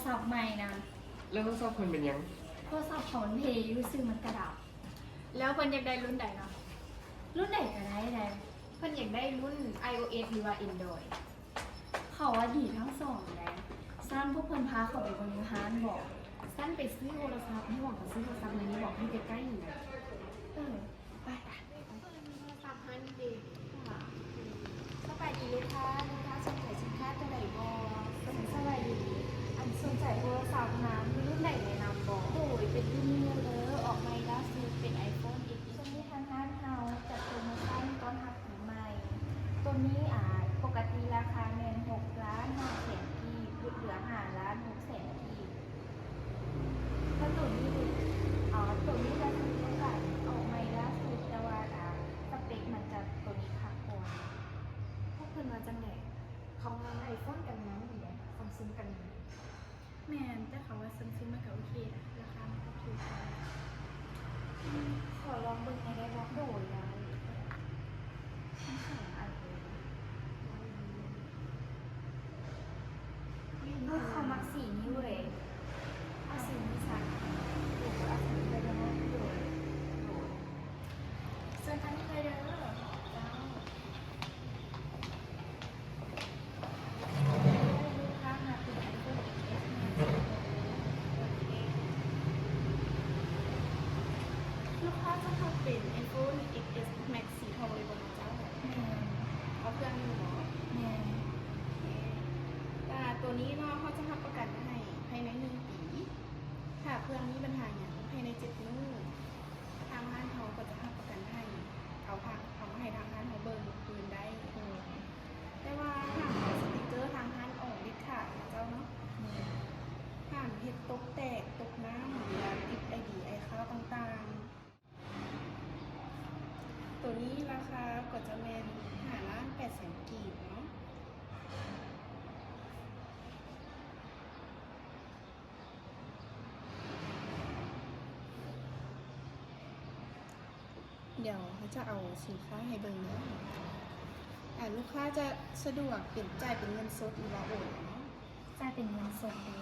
ສັບໃໝ່ນະ. ແລ້ວໂທລະສັບເພິ່ນເປັນຫຍັງ? ໂທລະສັບເຂົາມັນເພຢູ່ ຊື່ມັນກະດັບ. ແລ້ວເພິ່ນຢາກໄດ້ລຸ້ນໃດເນາະ? ລຸ້ນໃດກະໄດ້ແຫຼະ. ເພິ່ນຢາກໄດ້ລຸ້ນ iOS ຫຼືວ່າ Android? ເຂົາວ່າດີທັງສອງແຫຼະ. ຊັ້ນພວກເພິ່ນພາເຂົາໄປເບິ່ງຢູ່ຮ້ານບໍ? ຊັ້ນໄປຊື້ໂທລະສັບ ໃນຫວັງກະຊື້ໂທລະສັບໃນນີ້ບໍ ທີ່ໃກ້ໆນີ້ນະ. ເອີ ໄປ ໄປ. ໂທລະສັບຫັ້ນເດ. ສະບາຍດີລູກຄ້າ, ລູກຄ້າສົນໃຈສິນຄ້າຕົວໃດບໍ? ສະບາຍດີ. ອັນ ສົນໃຈໂທລະສັບນະ, ມີລຸ້ນໃດແນະນຳບໍ? ໂດຍ ເປັນລຸ້ນນີ້ເລີຍເດີ, ອອກໃໝ່ລ່າສຸດ ເປັນ iPhone ເອັກເອັສ. ຊ່ວງນີ້ທາງຮ້ານເຮົາຈັດໂປຣໂມຊັນຕ້ອນຮັບປີໃໝ່. ໂຕນີ້ ອາ ປົກກະຕິລາຄາແມ່ນຫົກລ້ານຫ້າແສນກີບ ຫຼຸດເຫຼືອຫ້າລ້ານຫົກແສນກີບ. ແລ້ວໂຕນີ້ ອໍ ໂຕນີ້ລະຄືໂຕການອອກໃໝ່ລ່າສຸດ, ແຕ່ວ່າ ອາ ສະເປັກມັນຈະໂຕນີ້ຄັກກວ່າ. ພວກເພິ່ນວ່າຈັ່ງໃດ? ເຂົາວ່າ iPhone ກັນງາມດີເດ, Samsung ກັນງາມ. ແມ່ນ, ແຕ່ເຂົາວ່າ Samsung ມັນກະໂອເຄນະ, ລາຄາມັນກະຖືກ. ອືມ ຂໍລອງເບິ່ງແດ່ໄດ້ບໍ່? ໂດຍ ໄດ້. ທັງສອງອັນເລີຍ. ໂອ້ຍ ຂ້ອຍມັກສີນີ້ເວີຍ. ເອົາສີນີ້ຊະ. ໂດຍ ເອົາສີນີ້ເລີຍເນາະ. ໂດຍ ໂດຍ. ເຊີນທາງນີ້ເລີຍເດີ. ເຈົ້າ. ລູກຄ້າຮັບເປັນ iPhone ເອັກເອັສ Max ສີທອງ. ລູກຄ້າຈະຮັບເປັນ iPhone ເອັກເອັສ Max ສີທອງເລີຍບໍ່ເນາະເຈົ້າ? ແມ່ນ. ເອົາເຄື່ອງຢູ່ເນາະ? ແມ່ນ. ໂອເຄ. ແຕ່ໂຕນີ້ເນາະ ເຮົາຈະຮັບປະກັນໃຫ້ພາຍໃນໜຶ່ງປີ. ຖ້າເຄື່ອງມີບັນຫາຫຍັງ ພາຍໃນເຈັດມື້ ທາງຮ້ານເຮົາກໍຈະຮັບປະກັນໃຫ້ ເອົາ ເອົາມາໃຫ້ທາງຮ້ານເຮົາເບິ່ງຄືນໄດ້. ໂດຍ. ແຕ່ວ່າຫ້າມເອົາສະຕິກເກີທາງຮ້ານອອກເດັດຂາດນະເຈົ້າເນາະ. ແມ່ນ. ຫ້າມເຮັດຕົກແຕກ ຕົກນ້ຳ ຫຼືວ່າຕິດໄອດີໄອຄາວຕ່າງໆ. ໂຕນີ້ລາຄາກໍຈະແມ່ນຫ້າລ້ານແປດແສນກີບເນາະ. ດຽວເຮົາຈະເອົາສິນຄ້າໃຫ້ເບິ່ງເດີ. ອາ ລູກຄ້າຈະສະດວກເປັນ ຈ່າຍເປັນເງິນສົດ ຫຼືວ່າໂອນເນາະ? ຈ່າຍເປັນເງິນສົດເດີ.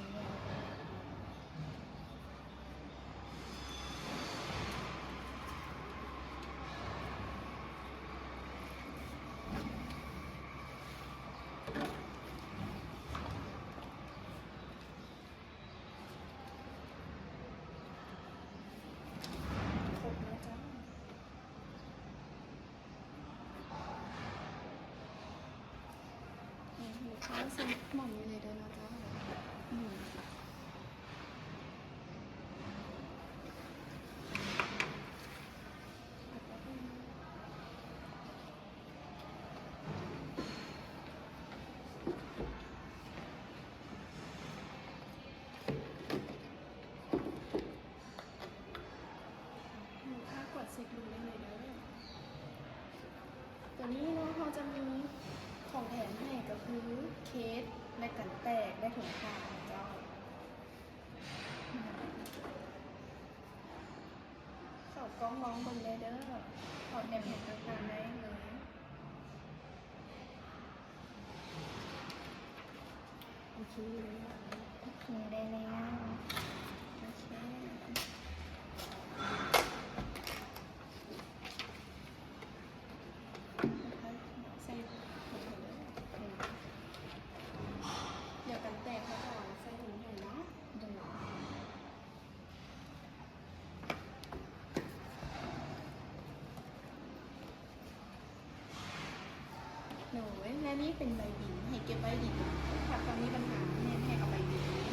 ຄົບແລ້ວຈ້າ. ອືມ ລູກຄ້າເຊັນໝອນຢູ່ນີ້ເດີເນາະເຈົ້າ. ອືມ. ລູກຄ້າກວດເຊັກດູໄດ້ເລີຍເດີ. ໂຕນີ້ເນາະ ເຮົາຈະມີຂອງແຖມໃຫ້ ກໍຄືເຄສ ແລະ ກັນແຕກ ແລະ ຖົງຜ້າເຈົ້າ. ເຂົ້າກ້ອງລອງເບິ່ງໄດ້ເດີ. ເຂົ້າແອັບຫຍັງຕ່າງໆໄດ້ເລີຍ. ໂອເຄ ໂອເຄ ໄດ້ແລ້ວ. ໂອເຄ ໃສ່ຖົງໃຫ້ເດີ. ດຽວກັນແຕກເຮົາຈະເອົາໃສ່ຖົງໃຫ້ເນາະ. ໂດຍ. ໂດຍ ແລະ ນີ້ເປັນໃບບິນ ໃຫ້ເກັບໄວ້ດີໆ ຖ້າເຄື່ອງມີບັນຫາແມ່ນໃຫ້ເອົາໃບບິນນີ້